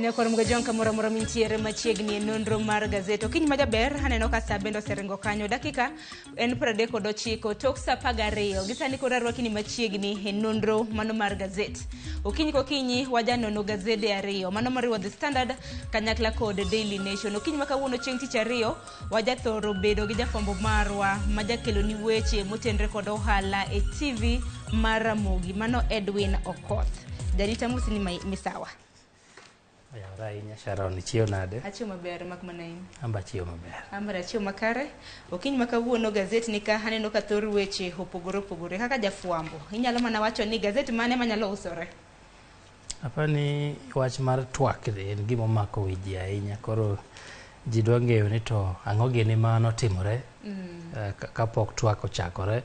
Nyakwar Mgajong kamoro amora mintiere machiegni e nonro mar gazet. Okinyi ma jaber, aneno ka sa bende oseringo kanyo. Dakika en 39 tok sa 12. Gi sani koro arwaki ni machiegni e nonro mano mar gazet. Okinyi kokinyi wajanono gazede ariyo, mano moriwo The Standard kanyakla kod Daily Nation. Okinyi ma kawuono chieng' tich ariyo, wajathoro bedo gi jafwambo marwa ma jakeloni weche motenre kod ohala e TV mar Ramogi, mano Edwin Okoth. Jarita mosi ni misawa. Oyawore ahinya Sharon, ichiew nade? Achiew maber mak mana in. Amba achiew maber. Amba achiew makare. Okinyi ma kawuono gazet ni ka aneno ka thor weche opogore opogore. Kaka jafwambo, inyalo mana wacho ni gazet mane manyalo usore? Apani wach mar twak en gima omako wi ji ahinya. Koro ji dwa ng'eyo ni to ang'o gini ma notimore kapok twak ochakore,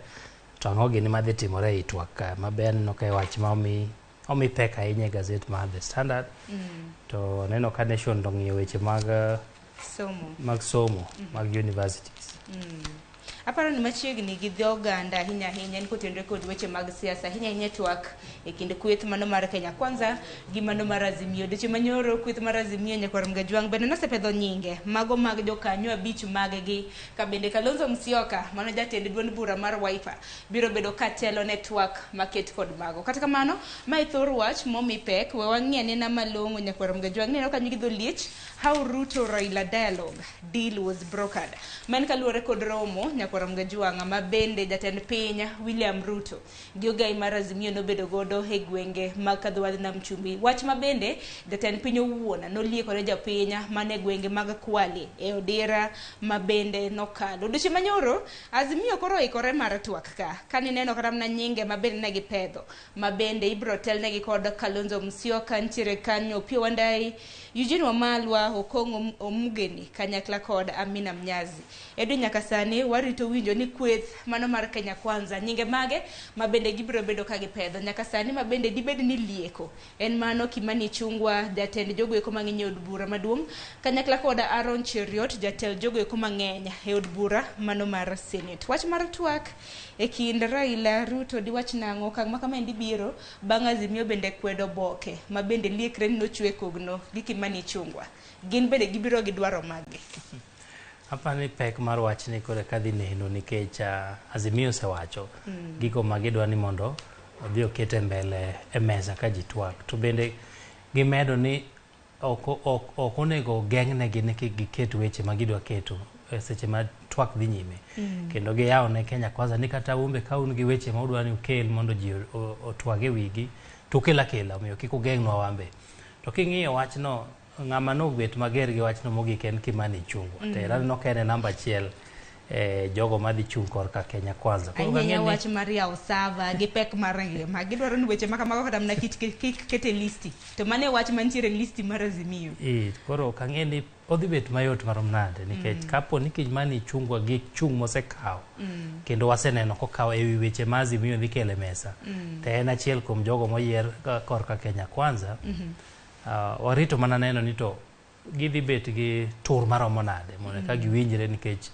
to ang'o gini madhi timore ei twak ka. Ma be aneno ka e wach ma omi pek ahinya e gazet mar The Standard. To aneno ka Nation to ong'iyo weche mag somo. Mag somo mag universities. Aparo ni machiegni gi dho oganda ahinya ahinya en kotenore kod weche mag siasa ahinya ahinya twak e kind kweth mano mar Kenya Kwanza gi mano mar Azimio. Dweche manyoro kweth mar Azimio nyakwar Mgajwang' bende nosepedho nyinge mago mag jokanyo abich mag gi ka bende Kalonzo Musyoka mano jatend duond bura mar Wiper biro bedo katelo ne twak maket kod mago. Kata kamano, mae thor wach momi pek we wang'i anena malong'o nyakwar Mgajwang' neno kanyo gi dho liech how Ruto Raila dialogue deal was brokered. Man kaluwore kod romo nyakwar Mgajwang' ma bende jatend piny William Ruto gi ogai mar Azimio nobedo godo e gwenge mag Kadho Nam Chumbi. Wach ma bende jatend piny owuon noliekore jopiny mane gwenge mag Kwale e odira ma bende nokalo. Odiochieng' manyoro Azimio koro oikore mar twak ka. Kanineno kata mana nyinge ma bende ne gipedho ma bende ibiro telnegi kod Kalonzo Musyoka nitiere kanyo, Opiyo Wandayi, Eugene Wamalwa, Okong'o Omugeni kanyakla kod Amina Mnyazi. Edwin nyaka sani warito winjo ni kweth mano mar Kenya Kwanza nyinge mage ma bende gibiro bedo ka gipedho. Nyaka sani ma bende dibed ni lieko en mano Kimani Ichung'wa jatend jogo eko mang'eny e od bura maduong' kanyakla kod Aaron Cheruiyot jatend jogo eko mang'eny e od bura mano mar Senate. Wach mar twak e kind Raila Ruto diwach nang'o okang' ma kamaendi biro bang' Azimio bende kwedo oboke ma bende liekre ni nochwe kogno gi Kimani Ichung'wa. Gin bende gibiro gi dwaro maggi. Aparo ni pek mar wachni koro eka dhi neno nikech Azimio osewacho gigo ma gidwa ni mondo odhi oket e mbele e mesa ka ji twak. To bende gimedo ni ok onego geng'negi ni kik giket weche ma gidwa keto e seche ma twak dhi nyime. Kendo giyawo ne Kenya Kwanza ni kata un be ka un gi weche ma udwa ni ukel mondo ji otwag e wigi to ukel akela omiyo kik ugeng'nwa wan be. To king'iyo wachno ng'ama nobet mager gi wachno mogik en Kimani Ichung'wa. To aneno ka en e namba achiel e jogo madhi chung' korka Kenya Kwanza. Koro Ahinya wach mar yawo sava gi pek mar ngima. Gidwaro ni weche ma kamago kata mana kik ket e listi. To mano e wach mantiere e listi mar Azimio. Koro ok ang'e ni odhi bet mayot marom nade nikech kapo ni Kimani Ichung'wa gi chung' mosekawo kendo waseneno kokawo e wi weche ma Azimio dhi kelo e mesa to en achiel kuom jogo moyier korka Kenya Kwanza. Warito mana neno ni to gidhi bet gi tur maromo nade mondo eka giwinjre nikech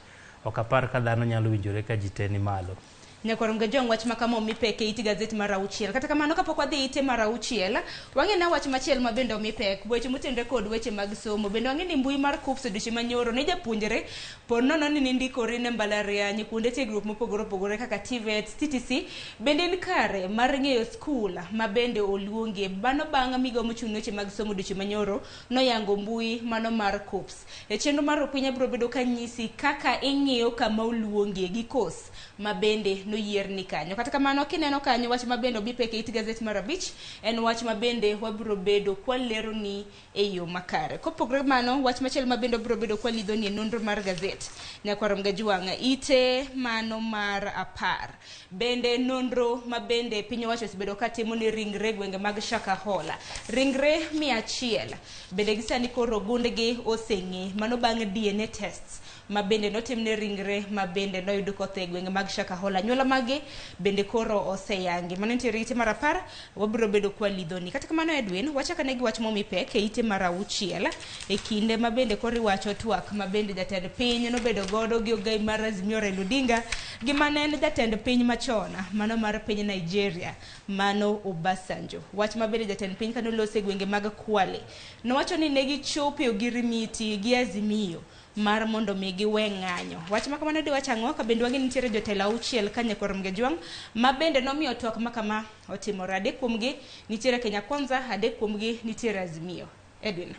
ok apar ka dhano nyalo winjore ka ji te ni malo. Nyakwar Mgajwang' wach ma kama omi pek e it gazet mar auchiel. Kata kamano kapok wadhi ite mar auchiel, wang'e na wach machielo ma bende omi pek, weche motenore kod weche mag somo. Bende wang'e ni mbui mar KUCCPS odiochieng' manyoro ne japuonjre po nono ni nindikori ne mbalariany kuonde tiegruok mopogore opogore kaka TVET, TTC, bende in kare mar ng'eyo skul ma bende oluongie. Mano bang' migawo mochung' ne weche mag somo odiochieng' manyoro noyango mbui mano mar KUCCPS. E chenro mar Opinya biro bedo ka nyisi kaka ing'iyo kama oluongie gi kos ma bende noyierni kanyo. Kata kamano kineno kanyo wach ma bende omi pek e it gazet mar abich en wach ma bende wabiro bedo kwaleroni e yo makare. Kopogore mano, wach machielo ma bende wabiro bedo kwalidhoni e nonro mar gazet nyakwar Mgajwang' ite mano mar 10. Bende nonro ma bende piny owacho osebedo katimo ne ringre gwenge mag Shakahola. Ringre 100 bende gisani koro gundgi oseng'e mano bang' DNA tests ma bende notim ne ringre ma bende noyud kotho e gwenge mag Shakahola. Anyuola Jotelo mage bende koro oseyangi. Mano nitiere ite mar 10, wabiro bedo kwa lidhoni. Kata kamano Edwin, wachak ane gi wach momi pek e ite mar 6 e kinde ma bende koro iwacho twak ma bende jatend piny nobedo godo gi ogai mar Azimio Raila Odinga gi mane en jatend piny machon mano mar piny Nigeria mano Obasanjo. Wach ma bende jatend piny kane olose e gwenge mag Kwale nowacho ni ne gichopo e ogirimiti gi Azimio mar mondo mi giwe ng'anyo. Wach ma kamano diwach ang'o ka bende wang'e ni nitiere jotelo 6 ka nyakwar Mgejwang' ma bende nomiyo twak ma kama otimore. 3 kuomgi nitiere Kenya Kwanza, 3 kuomgi nitiere Azimio. Edwin.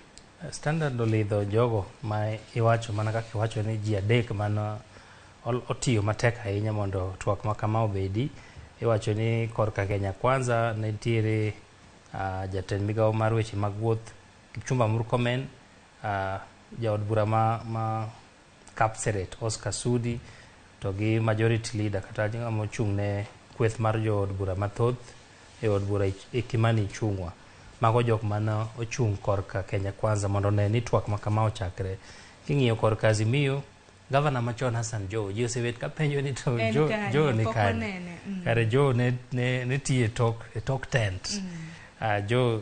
Standard olidho jogo ma iwacho mana kaka iwacho ni ji 3 mano otiyo matek ahinya mondo twak ma kama obedi. Iwacho ni korka Kenya Kwanza nitiere jatend migawo mar weche mag wuoth Kipchumba Murkomen, jaod bura ma Kapseret Oscar Sudi, to gi majority leader kata ng'ama ochung' ne kweth mar jood bura mathoth e od bura Kimani Ichung'wa. Mago jok mane ochung' korka Kenya Kwanza mondo one ni twak ma kama ochakre. King'iyo korka Azimio, gavana machon Hassan Joho, ji osebet ka penjo ni to Joho ni kanye? Kare Joho ne tiyo e tok tent. Jo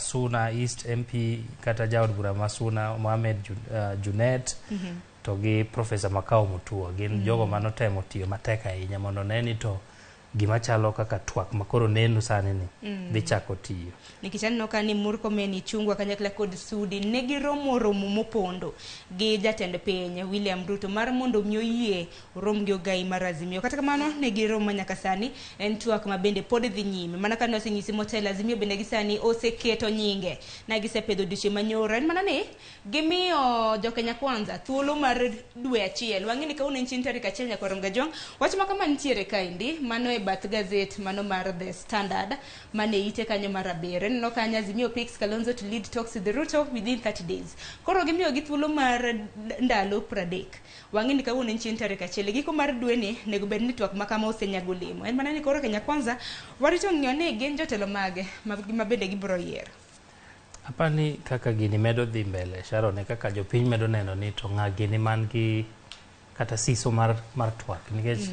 Suna East MP kata jaod bura ma Suna Mohamed Junet to gi Professor Makau Mutua gin jogo manotemo tiyo matek ahinya mondo ne ni to gima chalo kaka twak makoro neno sani ni dhi chako tiyo. Nikech aneno ka ni Murkomen, Ichung'wa kanyakla kod Sudi ne giromo romo mopondo gi jatend piny William Ruto mar mondo mi oyie orom gi ogai mar Azimio. Kata kamano ne giromo nyaka sani en twak ma bende pod dhi nyime. Mana ka nosenyisi motelo, Azimio bende gi sani oseketo nyinge na gisepedho odiochieng' manyoro. En mana ni gimiyo jo Kenya Kwanza thuolo mar dwe achiel. Wang'e ni kawuono en chieng' tarik 1 nyakwar Mgajwang'. Wach ma kama nitiere kaendi mano e bath gazet mano mar The Standard mane ite kanyo mar 7. Ineno kanyo Azimio picks Kalonzo to lead talks with Ruto within 30 days. Koro gimiyo gi thuolo mar ndalo 30. Wang'e ni kawuono en chieng' tarik 1. Giko mar dweni nego bed ni twak ma kama osenyago olemo. En mana ni koro Kenya Kwanza warito ng'iyo ni gin jotelo mage ma bende gibiro yiero. Apani kaka gini medo dhi mbele, Sharon, e kaka jopiny medo neno ni to ng'a gini man gi kata siso mar twak. Nikech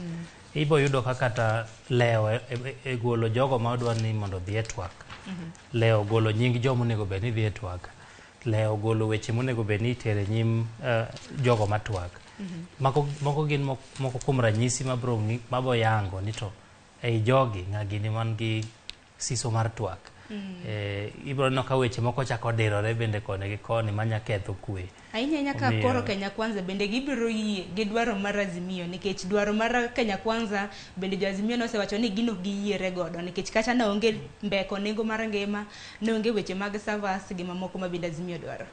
ibo yudo ka kata lewo e golo jogo ma odwa ni mondo odhi e twak. Lewo golo nying joma onego bed ni dhi e twak. Lewo golo weche monego bed ni itere nyim jogo ma twak. Moko gin moko kuom ranyisi mabro yango ni to ei jogi ng'a gini man gi siso mar twak. Ibiro neno ka weche moko chako dirore bende koni gi koni manya ketho kwe. Ahinya ahinya ka koro Kenya Kwanza bende gibiro yie gi dwaro mar Azimio, nikech dwaro mar Kenya Kwanza bende jo Azimio nosewacho ni gino giyiere godo, nikech kata ne onge mbeko nengo mar ngima, ne onge weche mag servers gi mamoko ma bende Azimio dwaro.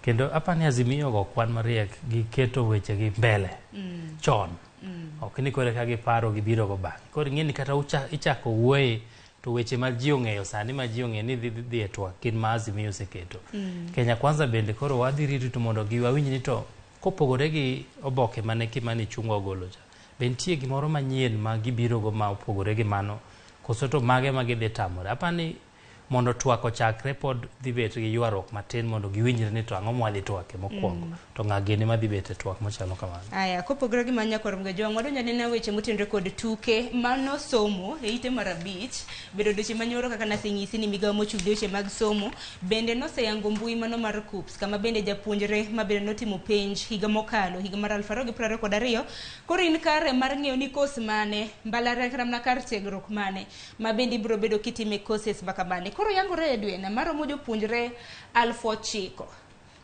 Kendo apani Azimio go kwan mariek giketo weche gi mbele chon. Ok ni kore ka giparo gibiro go bang'e. Koro ing'e ni kata ichako wuoye to weche ma ji ong'eyo sani ma ji ong'eyo ni dhi e twak gin ma Azimio oseketo. Kenya Kwanza bende koro wadhi rito mondo wawinj ni to kopogore gi oboke mane Kimani Ichung'wa ogolo cha, be nitie gimoro manyien ma gibiro go ma opogore gi mano, koso to mage ma gidhi tamore. Apani mondo twak ochakre pod dhi bet gi ywaruok matin mondo giwinjre ni to ang'o mwadhi twake mokwongo, to ng'a gini madhi bet e twak machalo kamano. Aya, kopogore gi mano nyakwar Mgajwang', wadonjo neno weche motenore kod tuke mano somo e ite mar 5. Bedo odiochieng' manyoro kaka nasenyisi ni migawo mochung' ne weche mag somo bende noseyango mbui mano mar KUCCPS, kama bende japuonjre ma bende notimo penj higa mokalo, higa mar 2022. Koro in kare mar ng'eyo ni kos mane, mbalariany kata mana kar tiegruok mane ma bende ibiro bedo kitime courses ma kamane. Koro yangore Edwin, maromo jopuonjre 9,000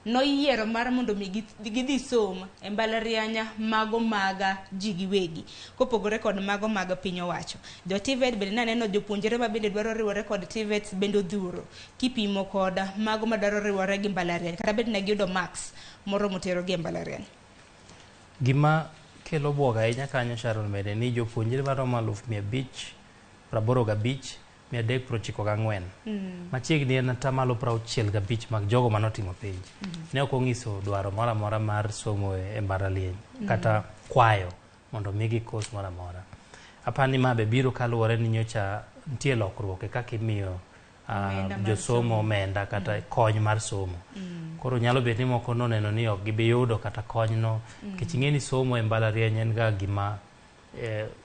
noyiero mar mondo mi gidhi som e mbalariany mago maga ji giwegi, kopogore kod mago mag piny owacho. Jo TVET bende naneno jopuonjre ma bende dwaro riwore kod TVET bende odhuro kipimo kod mago madwaro riwore gi mbalariany, kata bed ne giyudo marks moromo terogi e mbalariany. Gima kelo buok ahinya kanyo Sharon bende ni jopuonjre maromo 585,394 machiegni en 65% mag jogo manotimo penj ne ok onyiso dwaro moro amora mar somo e mbalariany kata kwayo mondo migi kos moro amora. Apani ma be biro kaluwore ni nyocha nitie lokruok e kaka imiyo josomo omenda kata kony mar somo. Koro nyalo bet ni moko noneno ni ok gibi yudo kata konyno, nikech ing'e ni somo e mbalariany en ga gima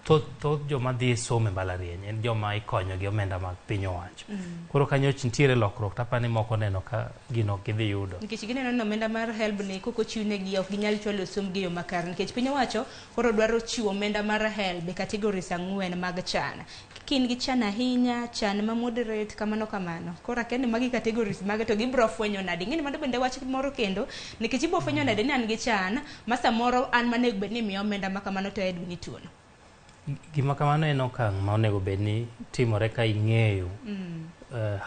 Thoth joma dhi somo e mbalariany en joma ikonyo gi omenda mag piny owacho. Koro kanyo nitiere lokruok, tapani moko neno ka gino ok gidhi yudo. Nikech gineno ni omenda mar HELB ni kok ochiwnegi ok ginyal chwalo sombgi e yo makare, nikech piny owacho koro dwaro chiwo omenda mar HELB e categories 4 mag chan. Ka in gi chan ahinya, chan ma moderate, kamano kamano. Koro akia ni magi categories mage to gibiro fwenyo nade. Ing'eni mano bende wach moro kendo, nikech ibiro fwenyo nade ni an gi chan ma samoro an manego bed ni imiya omenda ma kamano to Edwin ituono. Gima kamano en okang' ma onego bed ni timore ka ing'eyo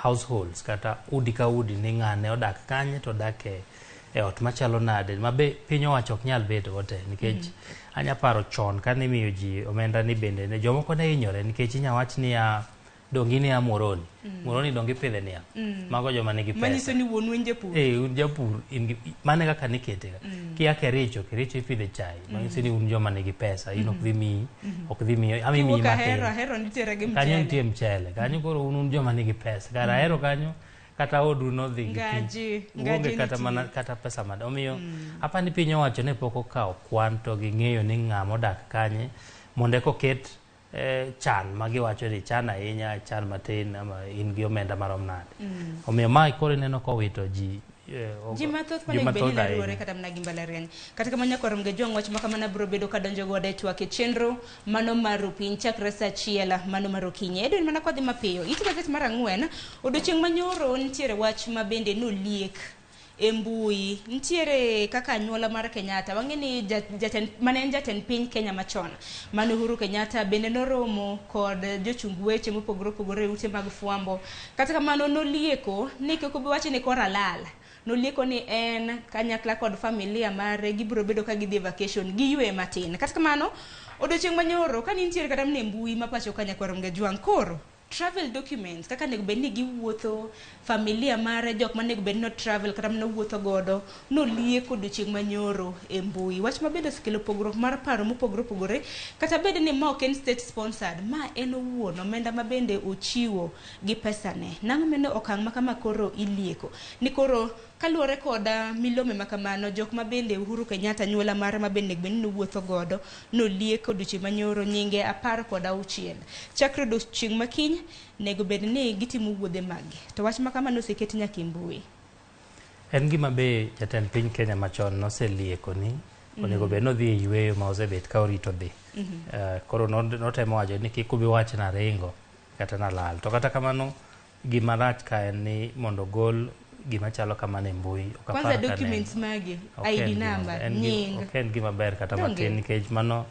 households kata udi ka udi ni ng'ane odak kanye to odak e ot machalo nade, ma be piny owacho ok nyal bedo go te, nikech anya paro chon kane imiyo ji omenda ni bende ne jomoko ne hinyore, nikech inya wach niya, dong in ya Muhoroni. Muhoroni dong ipidhe niang'. Mago joma nigi pesa. Manyiso ni wuonu en japur. Un japur, in gi mano e kaka nikete ga. Kia Kericho, Kericho ipidhe chai. Manyiso ni un joma nigi pesa, in ok dhi miyi, ok dhi miyi, ama imiyi Kiwuok matin. Ahero, Ahero nitiere gi Kanyo mchele. nitie mchele. Kanyo koro un joma nigi pesa. Kar Ahero kanyo kata odu nodhi gi pi. Ngaji, Uonge ngaji kata nitie. mana kata pesa mada. Omiyo apani piny owacho ne pok okawo kwan to ging'eyo ni ng'ama odak kanye mondo eka oket chan ma giwacho ni chan ahinya, chan matin, ama in gi omenda marom nade. Omiyo mae koro ineno kowito ji Ji mathoth ji monego bed ni mathoth ne riwore ahinya. kata mana gi mbalariany. Kata kamano nyakwar Mgajwang' wach ma kamano biro bedo kadonjo godo e twak e chenro mano mar piny chakre saa achiel mano mar okinyi. Edwin, mana kodhi mapiyo. Ite gaset mar 4 odiochieng' manyoro nitiere wach ma bende noliek e mbui. Nitiere kaka anyuola mar Kenyatta. Wang'e ni jatend, mane en jatend piny Kenya machon, mane Uhuru Kenyatta, bende noromo kod jochung weche mopogore opogore e ute mag fwambo. Kata kamano nolieko ni kik obi wach ni koro alal. Nolieko ni en kanyakla kod familia mare gibiro bedo ka gidhi e vacation, giywe matin. Kata kamano, odiochieng' manyoro ka nitiere kata mana e mbui ma pacho ka nyakwar Mgajwang', koro travel documents kaka onego bed ni giwuotho, familia mare, jok manego bed ni travel kata mana wuotho godo, noliek odiochieng' manyoro e mbui. Wach ma bende osekelo pogruok mar paro mopogore opogore, kata bed ni ma ok en state sponsored, ma en owuon omenda ma bende ochiwo gi pesane. Nang'o meno okang' ma kama koro ilieko ni koro kaluwore kod milome ma kamano, jok ma bende Uhuru Kenyatta anyuola mare ma bende onego bed ni nowuotho godo noliek odiochieng' manyoro nyinge 16. Chakre odiochieng' ma kiny nego bed ni gitimo wuodhe maggi. To wach ma kama noseket nyaka e mbui. En gima be jatend piny Kenya machon noselieko ni onego bed nodhi e yweyo ma osebet ka orito dhi. Koro notemo wacho ni kik ubi wach naringo kata nalal. To kata kamano gima rach ka en ni mondo ogol gima chalo kamano e mbui. Ok Kwanza apar ka ne- documents magi, ok ID en gima- number, en nying. Ok en gima ber kata Donge? matin, nikech mano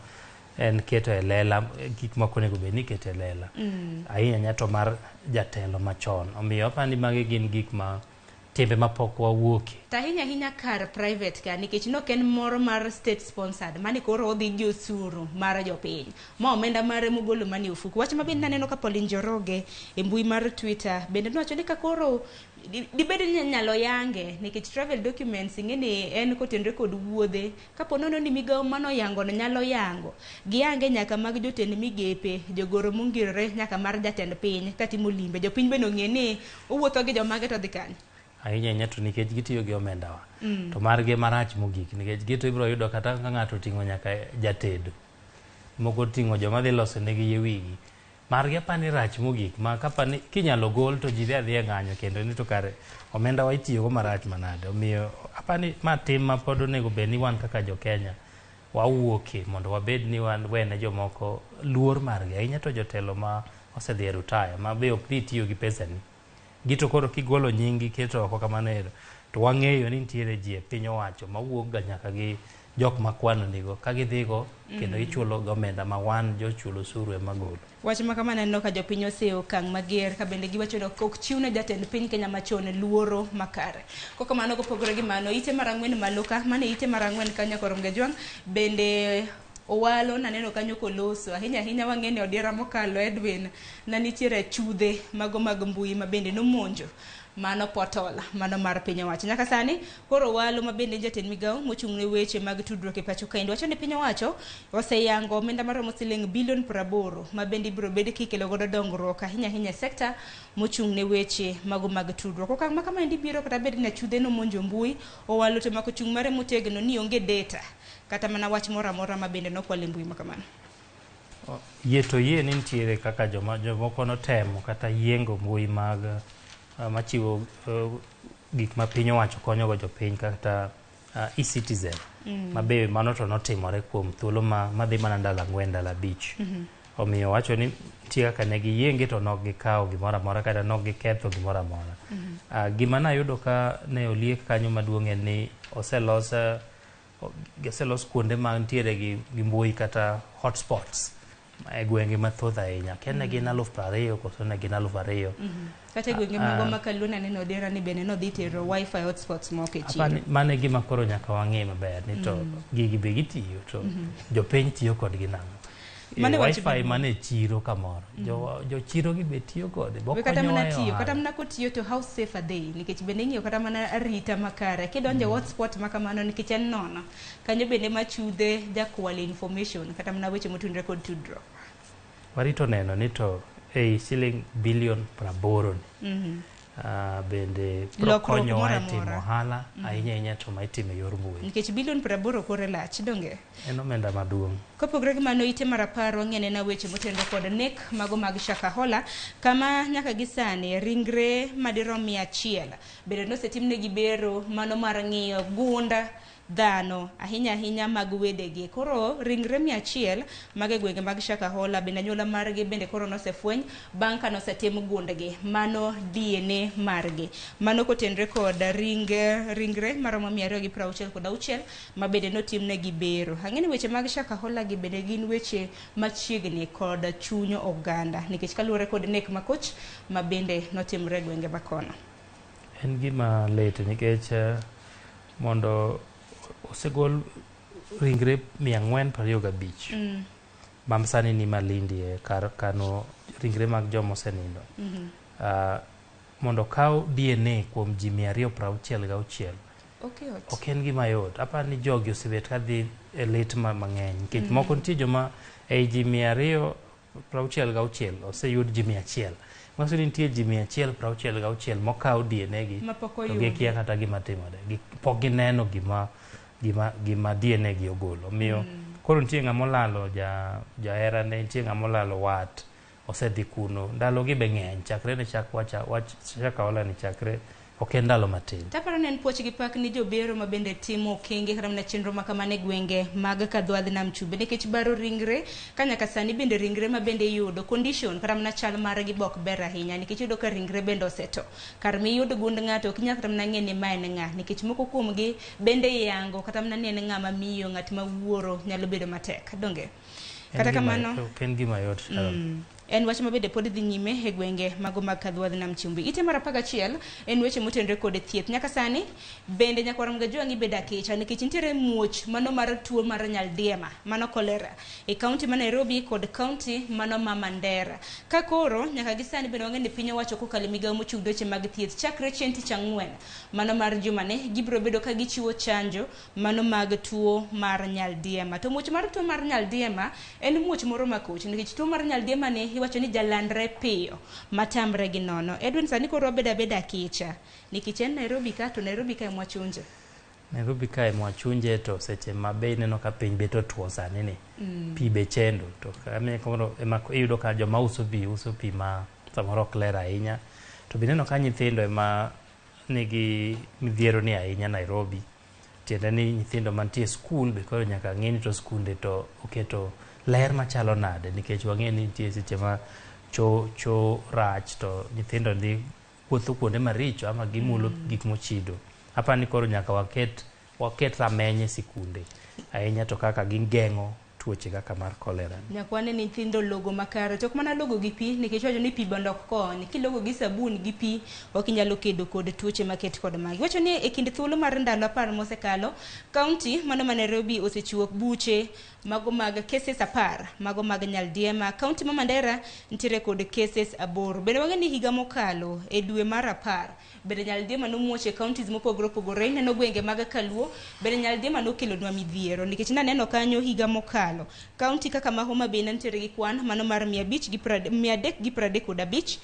en keto e lela gik mok onego bed ni iketo e lela. Ahinya ahinya to mar jatelo machon. Omiyo aparo ni magi gin gik ma timbe mapok wawuokie. To ahinya ahinya kar private ka, nikech nok en moro mar state sponsored, mani koro odhi gi osuru mar jopiny. Ma omenda mare mogolo mani ofuku. Wach ma bende naneno ka Pauline Njoroge e mbui mar Twitter bende nowacho ni ka koro dibed ni nyalo yange, nikech travel documents ing'e ni en kotenore kod wuodhe, kapo nono ni migawo manoyango no nyalo yango, giyange nyaka mag jotend migepe, jogoro mongirore, nyaka mar jatend piny katimo limbe. Jopiny bende ong'e ni owuotho gi jomage to odhi kanye. Ahinya ahinya to nikech gitiyo gi omendawa. To margi marach mogik, nikech gito ibiro yudo kata ka ng'ato oting'o nyaka jatedo. Moko oting'o joma dhi loso negi yie wigi. Margi apani rach mogik ma kapani kinyalo gol to ji dhi adhiya ng'anyo kendo ni to kare omenda wa itiyogo marach manade. Omiyo apani ma tim ma pod onego bed ni wan kaka jo Kenya wawuokie mondo wabed ni wan wene jomoko luor margi. Ahinya to jotelo ma osedhi e retire ma be ok dhi tiyo gi pesani. Gito koro kigolo nyingi keto oko kamano ero, to wang'eyo ni nitiere ji e piny owacho mawuok ga nyaka gi jok ma kwano nigo ka gidhigo kendo ichulo gi omenda ma wan jochul osuru ema golo. Wach ma kama naneno ka jopiny oseyo okang' mager ka bende giwacho ni ok chiwne jatend piny Kenya machon luoro makare. Kokamano kopogore gi mano, ite mar 4 malo ka, mano e ite mar 4 kanyo koro Mgajwang' bende Owalo naneno kanyo koloso ahinya ahinya wang'e ni odiera mokalo Edwin na nitiere chudhe mago mag mbui ma bende nomonjo mano portal mano mar piny owacho. Nyaka sani koro Owalo ma bende en jatend migawo mochung' ne weche mag tudruok e pacho kaendi wacho ni piny owacho oseyango omenda maromo siling bilion 80 ma bende ibiro bed kikelo godo dongruok ahinya ahinya e sekta mochung' ne weche mago mag tudruok. Okang' ma kamaendi biro kata bed ni achudhe nomonjo mbui, Owalo to omako chung' mare motegno ni onge data kata mana wach moro amora ma bende nokwal e mbui ma kamano. Yie to yie ni nitiere kaka jomoko notemo kata yiengo mbui mag machiwo gik ma piny owacho konyogo jopiny kata e-citizen ma be mano to notimore kuom thuolo madhi mana ndalo 4 ndalo 5. Omiyo wacho ni nitie kaka ne giyienge to nok gikawo gimoro amora kata nok giketho gimoro amora. Gima nayudo ka ne oliek kanyo maduong' en ni oselos kuonde mantiere gi mbui kata hotspots e gwenge mathoth ahinya. Kia ne gin 20,000 koso ne gin 2,000. Kata e gwenge mago ma Kaluo naneno Odera ni bende nodhi tero wifi hotspots moko e chiro. Mano e gima koro nyaka wang'e maber ni to gigi be gitiyo to jopiny tiyo kodgi nang'o. Wifi mane chiro kamoro. Jo chiro gi be tiyo kode. Kata mana tiyo, kata mana kotiyo to how safe are they? Nikech bende ing'iyo kata mana arita makare. Kidonjo hotspot ma kamano nikech en nono. Kanyo bende machudhe jakwal information kata mana weche motudore kod tudruok. Warito neno ni to ei siling bilion 80 ni. Bende biro konyowa e timo ohala ahinya ahinya to ma itimo e yor mbui. Nikech bilion 80 kore lach, donge? En omenda maduong'. Kopogore gi mano, ite mar 10 wang'e na weche motenore kod nek mago mag Shakahola, kama nyaka gi sani ringre madirom 100 bende nosetimnegi bero mano mar ng'iyo gunda dhano ahinya ahinya mag wedegi. Koro ringre 100 mag e gwenge mag Shakahola bende anyuola margi bende koro nosefweny bang' ka nosetim gundgi, mano DNA margi. Mano kotenre kod ringre maromo 266 ma bende notimnegi bero. Ang'e ni weche mag Shakahola gi bende gin weche machiegni kod chuny oganda nikech kaluwore kod nek makoch ma bende notimre e gwenge makono. En gima lit nikech mondo osegol ringre 425 ma sani ni Malindi e kar kano ringre mag joma osenindo. Mondo okaw DNA kuom ji 266 ok en gima yot. Aparo ni jogi osebet kadhi e lit mang'eny nikech moko nitie joma ei ji 266 oseyud ji 100. Manyiso ni nitie ji 166 mokaw DNA gi to gikia kata gima timore. Pok gineno gima DNA gi ogolo. Omiyo koro nitie ng'ama olalo jaherane, nitie ng'ama olalo wat, osedhi kuno. Ndalo gi be ng'eny, chakre ne chak wach Shakahola ni chakre ok en ndalo matin. Taparo ni en puoch gi pak ni jobero ma bende timo okenge kata mana chenro ma kamano e gwenge mag Kadhwadh Nam Chumbi nikech baro ringre ka nyaka sani bende ringre ma bende iyudo condition kata mana chal margi be ok ber ahinya nikech iyudo ka ringre bende oseto. Kar miyud gund ng'ato ok inyal kata mana ng'e ni ma en ng'a nikech moko kuomgi bende iyango kata mana ni en ng'ama miyo, ng'at ma wuoro nyalo bedo matek. Donge? Kata kamano ok en gima yot. En wach ma bende pod dhi nyime e gwenge mago mag Kadhwadh Nam Chumbi. Ite mar 11 en weche motenore kod thieth. Nyaka sani bende nyakwar Mgajwang'i bedo akicha nikech nitiere muoch mano mar tuo mar nyaldiema mano cholera e kaunti ma Nairobi kod kaunti mano ma Mandera. Ka koro nyaka gi sani bende wang'e ni piny owacho kokalo e migawo mochung' ne weche mag thieth chakre chieng' tich ang'wen mano mar jumani gibiro bedo ka gichiwo chanjo mano mag tuo mar nyaldiema. To muoch mar tuo mar nyaldiema en muoch moro makoch nikech tuo mar nyaldiema ni iwacho ni jalandre piyo matamre gi nono. Edwin, sani koro wabedo abeda akicha nikech en Nairobi ka to Nairobi ka ema wachunje. Nairobi ka ema wachunje to seche ma be ineno ka piny bet otuo sani ni pi be chendo to koro ema iyudo ka joma uso pi uso pi ma samoro ok ler ahinya to be ineno ka nyithindo ema nigi midhiero ni ahinya Nairobi. Tiende ni nyithindo mantie skul be koro nyaka ng'e ni to skunde to oketo ler machalo nade nikech wang'e ni nitie seche ma cho rach to nyithindo dhi wuotho kuonde maricho ama gimulo gik mochido. Aparo ni koro nyaka waket rameny e sikunde ahinya to kaka gigeng'o tuoche kaka mar cholera. Nyaka wane ni nyithindo logo makare to ok mana logo gi pi nikech wacho ni pi bende ok kony. Kilogo gi sabun gi pi ok inyalo kedo kod tuoche maket kod magi. Wacho ni e kind thuolo mar ndalo 10 mosekalo, kaunti mano ma Nairobi osechiwo buche mago mag cases 10 mago mag nyaldiema. Kaunti ma Mandera nitiere kod cases 8. Bende wang'e ni higa mokalo e dwe mar 10 bende nyaldiema nomuoch e counties mopogore opogore. Ineno gwenge mag Kaluo bende nyaldiema nokelonwa midhiero nikech naneno kanyo higa mokalo kaunti kaka ma Homa Bay nitiere gi kwan mano mar 335.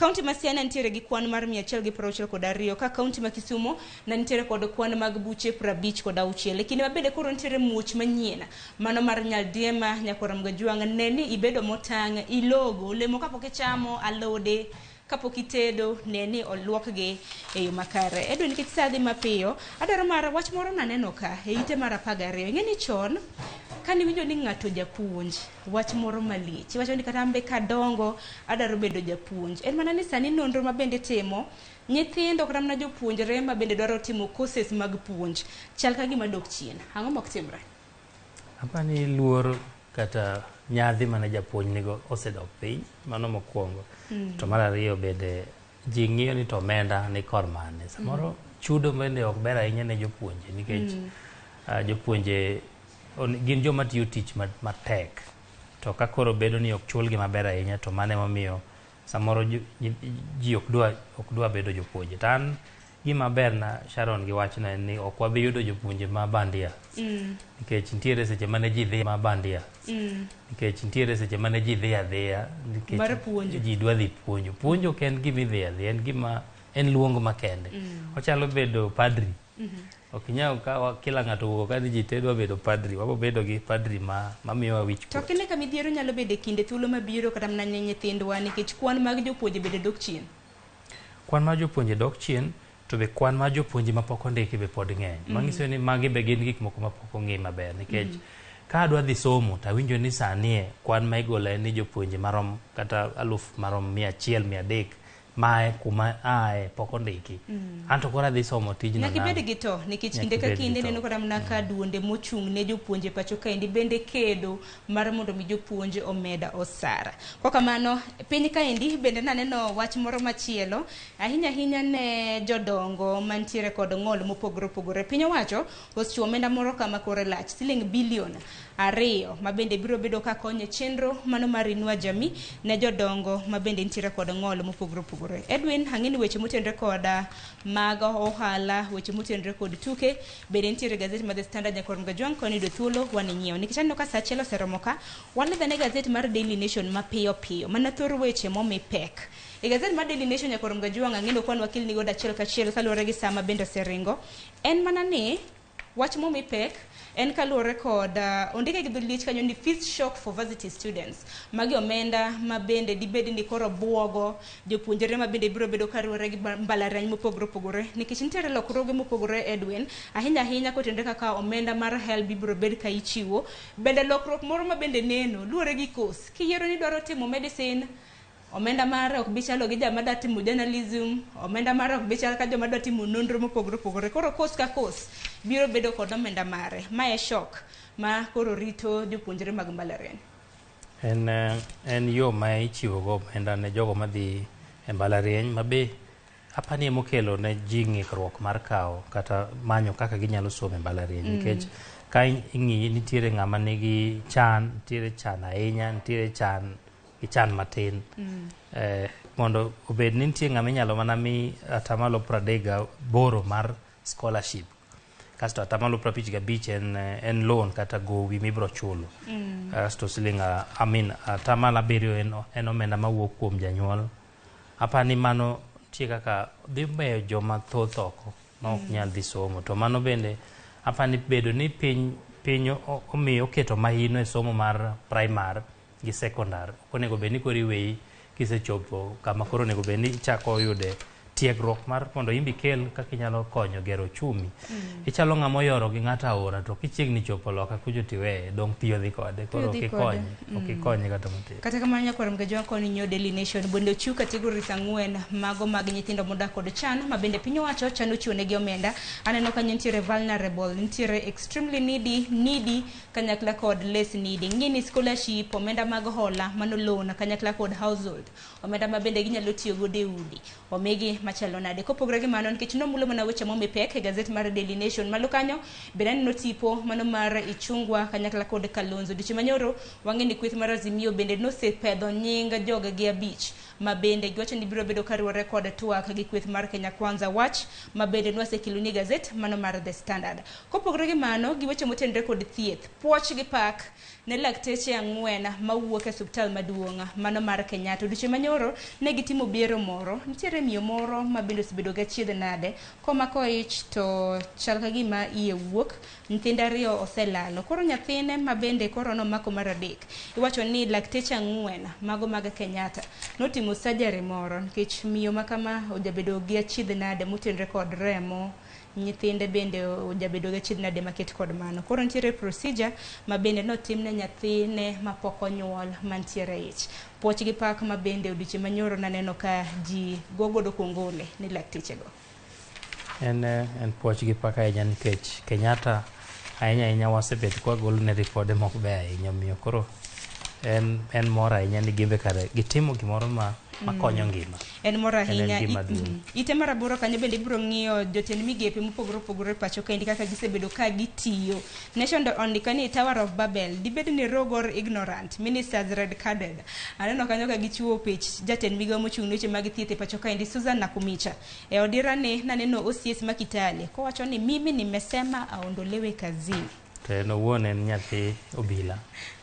Kaunti ma Siaya nitiere gi kwan mar 162, ka kaunti ma Kisumu ne nitiere kod kwan mag buche 56. E kinde ma bende koro nitiere muoch manyien mano mar Nyaldiema, Nyakwar Mgajwang', ne ni ibedo motang', ilogo olemo kapok ichamo, alode kapok itedo, ne ni oluokgi e yo makare. Edwin, nikech sa dhi mapiyo, adwaro mar wach moro naneno ka e ite mar 12. Ing'e ni chon kaniwinjo ni ng'ato japuonj, wach moro malich, iwacho ni kata an be kadongo adwaro bedo japuonj. En mana ni sani nonro ma bende timo nyithindo kata mana jopuonjre ma bende dwaro timo courses mag puonj chal ka gima dok chien. Ang'o mok timre? Apani luor kata nyadhi mane japuonj nigo osedok piny, mano mokwongo. To mar ariyo bende ji ng'iyo ni to omenda ni kor mane. Samoro chudo bende ok ber ahinya ne jopuonje nikech jopuonje gin joma tiyo tich matek. To ka koro bedo ni ok chulgi maber ahinya, to mano emomiyo samoro ji ok dwa bedo jopuonje. To an gima ber na Sharon gi wachno en ni ok wabi yudo jopuonje ma bandia. Nikech nitiere seche mane ji dhi ma bandia. Nikech nitiere seche mane ji dhi adhiya nikech ji dwa dhi puonjo. Puonjo ok en gima idhi adhiya, en gima en luong makende. Ochalo bedo padri. Ok inyal ka kila ng'ato owuok ka ni ji te dwa bedo padri, wabo bedo gi padri ma miyowa wich kuot. To kinde ka midhiero nyalo bedo e kinde thuolo mabiro kata mana ne nyithindwa nikech kwan mag jopuonje bende dok chien. Kwan mar jopuonje dok chien, to be kwan mar jopuonje mapok ondiki be pod ng'eny. Manyiso ni magi be gin gik moko mapok ong'i maber nikech ka adwa dhi somo to awinjo ni sani kwan ma igolo en ni jopuonje marom kata 1,000 marom 100 300 mae kuma ae pok ondiki. Anto koro adhi somo tijno. Nyaka ibed gi to nikech kinde ka kinde neno kata mana ka duonde mochung' ne jopuonje pacho kaendi bende kedo mar mondo mi jopuonje omed osara. Kokamano piny kaendi bende naneno wach moro machielo ahinya ahinya ne jodongo mantiere kod ng'ol mopogore opogore. Piny owacho osechiwo omenda moro kama kore lach siling bilion 2 ma bende biro bedo ka konyo e chenro mano mar Inua Jamii ne jodongo ma bende nitiere kod ng'ol mopogore opogore. Edwin, ang'e ni weche motenore kod mag ohala, weche motenore kod tuke bende nitiere gazet mar The Standard. Nyakwar Mgajwang' koni yudo thuolo wan inyiewo nikech aneno ka sa achiel oseromo ka walidhane gazet mar Daily Nation mapiyo piyo mana thor weche momi pek e gazet mar Daily Nation. Nyakwar Mgajwang', ang'e ni ok wan wakil ni godo achiel kachiel kaluwore gi sama bende oseringo. En mana ni wach momi pek en kaluwore kod ondike gi dho kanyo ni fees shock for varsity students. Magi omenda ma bende dibed ni koro buogo jopuonjre ma bende biro bedo kaluwore gi mbalariany mopogore opogore nikech nitiere lokruoge mopogore Edwin, ahinya ahinya kotenore kaka omenda mar HELB ibiro bed ka ichiwo. Bende lokruok moro ma bende neno luwore gi course. Kiyiero ni idwaro timo medicine, omenda mare ok bi chalo gi jama dwa timo journalism, omenda mare ok bi chal ka joma dwa timo nonro mopogore opogore. Koro course ka course biro bedo kod omenda mare. Mae shock ma koro rito jopuonjre mag mbalariany. En yo ma ichiwo go omenda ne jogo madhi e mbalariany ma be apani emokelo ne ji ng'ikruok mar kawo kata manyo kaka ginyalo somo e mbalariany nikech ka ing'iyi nitiere ng'ama nigi chan, nitiere chan ahinya, nitiere chan gi chan matin. Mondo obed ni nitie ng'ama inyalo mana mi 38% mar scholarship, kasto 55% en loan kata gowi mibiro chulo. Kasto siling I mean 7% en omenda mawuok kuom janyuol. Apani mano nitie kaka dhi weyo joma thoth oko ma ok nyal dhi somo. To mano bende apani bedo ni piny omiyo oketo mahino e somo mar primary gi secondary. Ok onego bed ni koro iweyi kisechopo kama koro onego bed ni ichako yude tiegruok mar mondo imbi ikel kaka inyalo konyo gero ochumi. Ichalo ng'ama oyoro gi ng'ato aora to kichiegni chopo loka kucho tiweye, dong' piyo dhi kode. Koro ok ikonye, ok ikonye kata matin. Kata kamano Nyakwar Mgajwang' koni nyiewo Daily Nation bende ochiw categories 4 mago mag nyithindo modak kod chan ma bende piny owacho chano chiwo negi omenda. Aneno kanyo nitiere vulnerable, nitiere extremely needy, needy kanyakla kod less needy. Ng'i ni scholarship, omenda mag hola, mano loan kanyakla kod household, omenda ma bende ginyalo tiyo godo e udi, omigi machalo nade. Kopogore gi mano, nikech nomulo mana weche momi pek e gazet mar Daily Nation malo kanyo, bende aneno tipo mano mar Ichung'wa kanyakla kod Kalonzo. Dweche manyoro wang'e ni kweth mar Azimio bende nosepedho nying jogegi 5 Ma bende giwacho ni biro bedo kariwore kod twak gi kweth mar Kenya Kwanza, wach ma bende nwasekeloni gazet mano mar The Standard. Kopogore gi mano, gi weche motenore kod thieth, puoch gi pak ne lakteche 4 mawuok e osiptal maduong' mano mar Kenyatta. Odiochieng' manyoro ne gitimo biero moro, nitiere miyo moro ma bende osebedo gi achiedh nade komako ich to chal ka gima iye wuok, nyithindo 2 oselalo. Koro nyathine ma bende koro nomako mar 3, iwacho ni lakteche 4 mago mag Kenyatta notimo surgery moro nikech miyo ma kama ojabedo gi achiedh nade motenore kod remo, nyithinde bende ojabedo gi achiedh nade maket kod mano. Koro nitiere procedure ma bende notimne nyathine mapok onyuol mantiere e ich. Puoch gi pak ma bende odiochieng' manyoro naneno ka ji go godo kongole ni laktechego. En puoch gi pak ahinya nikech Kenyatta ahinya ahinya wasebet kwagolo ne ripode mok beyo ahinya, omiyo koro en mor ahinya ni gimbe kare gitimo gimoro ma makonyo ngima. En mor ahinya. En gima duong'. Ite mar 8 kanyo bende ibiro ng'iyo jotend migepe mopogore opogore pacho kaendi kaka gisebedo ka gitiyo. Nation ondiko ni Tower of Babel, dibed ni rogue or ignorant, ministers red carded. Aneno kanyo ka gichiwo pich jatend migawo mochung' ne weche mag thieth e pacho kaendi Susan Nakumicha. E odira ni naneno OCS ma Kitale kowacho ni mimi nimesema aondolewe kazini. To en owuon en nyathi obila.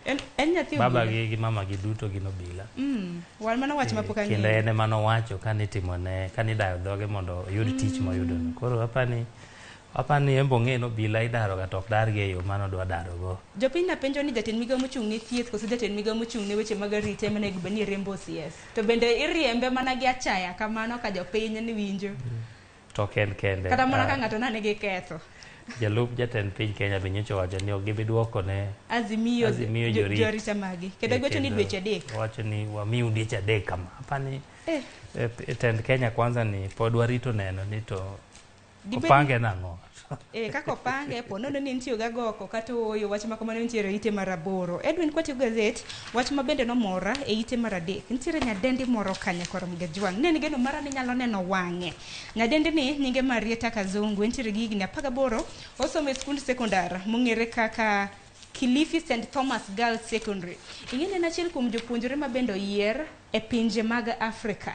En nyathi obila. Baba gi mama gi duto gin obila. Wan mano wach mapok ang'eyo. Kendo en ema nowacho kane idayo dhoge mondo oyud tich moyudono. Koro apani en be ong'e ni obila idaro ga to ok dargi e yo mane odwa darogo. Jopiny napenjo ni jatend migawo mochung' ne thieth koso jatend migawo mochung' ne weche mag arita ema onego bed ni riembo OCS. To bende iriembe mana gi achaya kamano ka jopiny ni winjo. To ok en kende. Kata mana ka ng'ato na nigi ketho. Jalup jatend piny Kenya be nyocha owacho ni ok gibi duoko ne Azimio Azimio jorit. Jorita magi. Kendo giwacho ni dweche 3. Wacho ni wamiu dweche 3 kama. Apani tend Kenya Kwanza ni pod warito neno ni to opange nang'o. Kaka opange, po nono ni nitie ga goko kata ooyo, wach ma kamano nitiere ite mar 8. Edwin, kwatiyo gazet, wach ma bende nomora e ite mar 3. Nitiere nyadendi moro kanya koro Mgajwang'. Ne en geno mara ni nyalo neno wang'e. Nyadendi ni nyinge Marieta Kazungu, entiere gi higni 18, osomo e skund sekondar mong'ere kaka Kilifi St Thomas Girls Secondary. Ing'e ni en achiel kuom jopuonjre ma bende oyier e pinje mag Afrika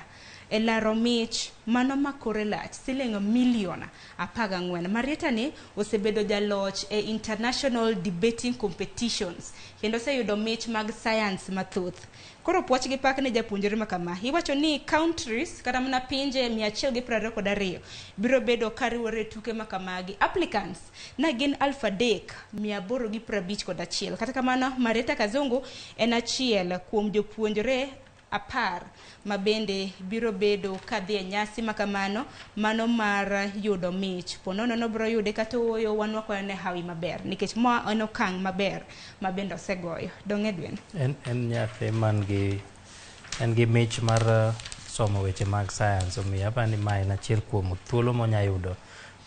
e laro mich mano ma kore lach siling milion 14. Marieta ni osebedo jaloch e international debating competitions kendo oseyudo mich mag science mathoth. Koro puoch gi pak ne japuonjre ma kama. Iwacho ni countries kata mana pinje 122 biro bedo kariwore e tuke ma kamagi. Applicants na gin 3851. Kata kamano Marieta Kazungu en achiel kuom jopuonjre 10 ma bende biro bedo kadhi e nyasi ma kamano mano mar yudo mich. Po nono nobiro yude kata ooyo, wan wakwayo ne hawi maber nikech ma en okang' maber ma bende osegoyo. Dong' Edwin? En nyathi man gi, en gi mich mar somo weche mag science, omiyo apani ni ma en achiel kuom thuolo monya yudo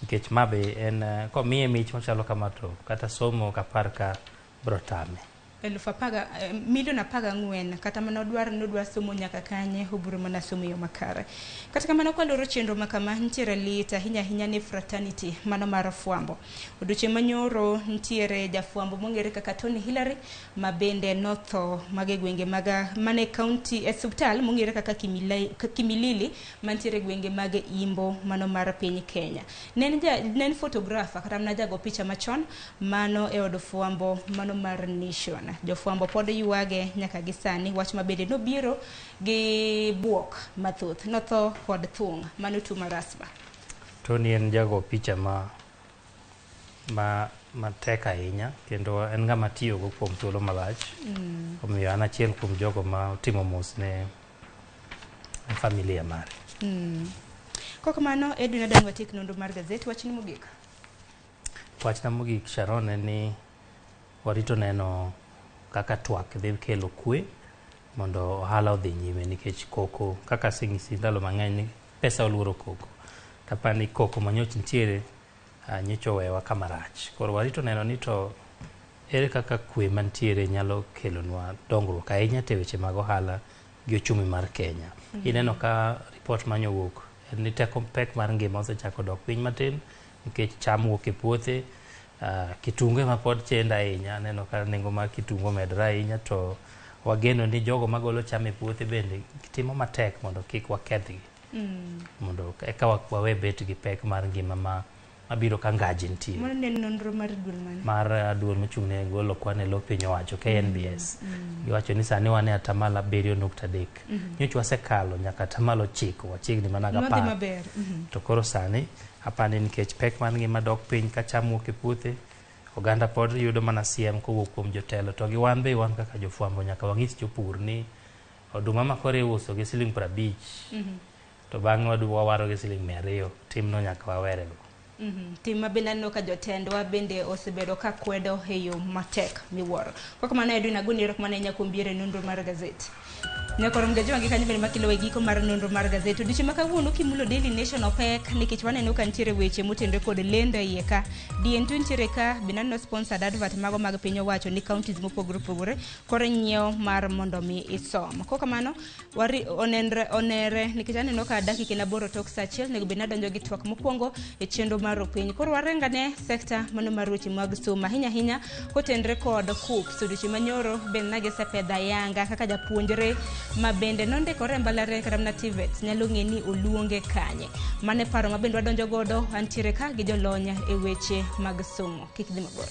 nikech ma be en komiye mich machalo kama to kata somo ok apar ka biro tame. Eluf apaga, milion 14 kata mana odwar ni odwa somo nyaka kanye, obiro mana somo e yo makare. Kata kamano kwaloro chenro ma kama, nitiere lit ahinya ahinya ne fraternity mano mar fwambo. Odiochieng' manyoro nitiere jafwambo mong'ere kaka Tony Hillary ma bende notho mage gwenge mag mane county e osiptal mong'ere kaka Kimilili mantiere gwenge mag Imbo mano mar piny Kenya. Ne en photographer kata mana jago picha machon mano e od fwambo mano mar Nation. Jofwambo pod ywage nyaka gi sani, wach ma bende nobiro gi buok mathoth. Notho kod thung', mano tuo mar asthma. Tony en jago picha matek ahinya kendo en ng'ama tiyogo kuom thuolo malach. Omiyo an achiel kuom jogo ma otimo mos ne familia mare. Kokamano, Edwin Adan watiek nonro mar gazet, wachni mogik. Wachna mogik Sharon en ni warito neno kaka twak dhi kelo kwe mondo ohala odhi nyime nikech koko kaka aseng'isi ndalo mang'eny ni pesa oluoro koko. Kapani koko manyocha nitiere nyocha owewa kama rach. Koro warito neno ni to ere kaka kwe mantiere nyalo kelonwa dongruok ahinya te weche mag ohala gi ochumi mar Kenya. Ineno ka report manyowuok en ni teko pek mar ngima osechako dok piny matin nikech cham wuok e puothe, kitungu ema pod chendo ahinya. Aneno ka nengo mar kitungu omedore ahinya to Wageno ni jogo magolo cham e puothe bende timo matek mondo kik wakethgi. Mondo eka wawe bet gi pek mar ngima ma mabiro ka ngaji nitie. Mano ne en nonro mar duol mane? Mar duol mochung' ne golo kwan e lo piny owacho KNBS. Giwacho ni sani wan e atamalo 7.3. Nyocha wasekalo nyaka atamalo 9, wachiegni mana Nwadhi 10. maber. To koro sani apani nikech pek mar ngima dok piny ka cham wuok e puothe, oganda pod yudo mana siem kowuok kuom jotelo to gi wan be wan kaka jofwambo nyaka wang'is jopur ni oduma ma koro iuso gi siling 50 to bang'e wawaro gi siling 200, timno nyaka wawerego. Tim ma bende aneno ka jotendwa bende osebedo ka kwedo e yo matek miwuoro. Kok kamano Edwin Agoni erokamano ahinya kuom biro e nonro mar gazet. Nyakoro Mgaji wangi kanyo bende makelo e giko mar nonro mar gazet. Odiochieng' ma kawuono kimulo Daily Nation opek nikech waneno ka nitiere weche motenore kod lendo e iye ka. DN2 nitiere ka bende aneno sponsored advert mago mag piny owacho ni counties mopogore opogore koro nyiewo mar mondo mi isom. Kok kamano wari onenre onere nikech aneno ka dakika en 8 tok saa 1 onego bed ni adonjo gi twak mokwongo e chenro mar opiny. Koro warengane sekta mano mar weche mag somo ahinya ahinya kotenre kod KUCCPS. Odiochieng' manyoro bende nagisepedho ayanga kaka japuonjre ma bende nondikore e mbalariany kata mana TVET nyalo ng'e ni oluonge kanye. Mano e paro ma bende wadonjo godo, antiere ka gi jolony e weche mag somo. Kik dhi mabor.